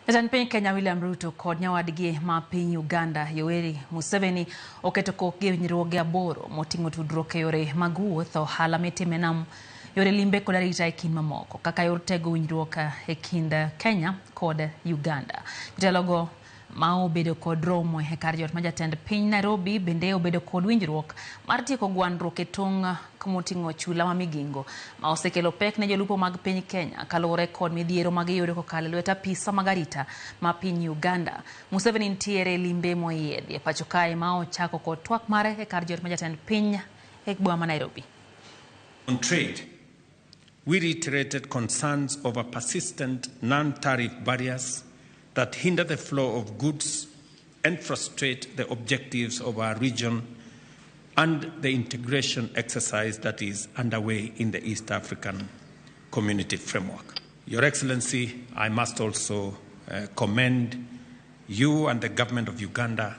Jatend piny Kenya William Ruto kod nyawadgi ma piny Uganda Yoweri Museveni oketo kokgi e winjruoge 8 moting'o tudruok e yore mag wuoth, ohala mitimo e nam, yore limbe kod arita e kind mamoko kaka yor tego winjruok e kind Kenya kod Uganda. Jotelogo ma obedo kod romo e kar jot ma jatend piny Nairobi bende obedo kod winjruok mar tieko gwandruok e tong' kumoting'o chula ma Migingo ma osekelo pek ne jolupo mag piny Kenya kaluwore kod midhiero ma giyudo kokalo e lwet apisa mag arita ma piny Uganda. Museveni nitiere limbe moyiedhi e pacho kae ma ochako kod twak mare e kar jot ma jatend piny e boma ma Nairobi. On trade, we reiterated concerns over persistent non-tariff barriers that hinder the flow of goods and frustrate the objectives of our region and the integration exercise that is underway in the East African Community Framework. Your Excellency, I must also commend you and the government of Uganda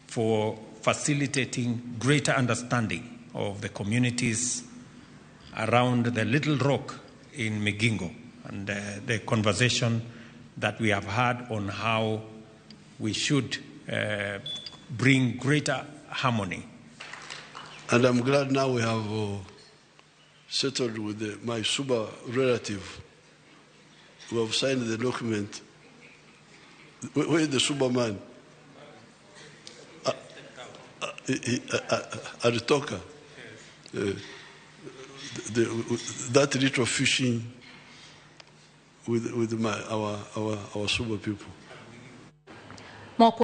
for facilitating greater understanding of the communities around the Little Rock in Migingo and the conversation that we have had on how we should bring greater harmony. And I'm glad now we have settled with my Suba relative. We have signed the document. Where is the Suba man? Aritoka. That little fishing with our Suba people. Moko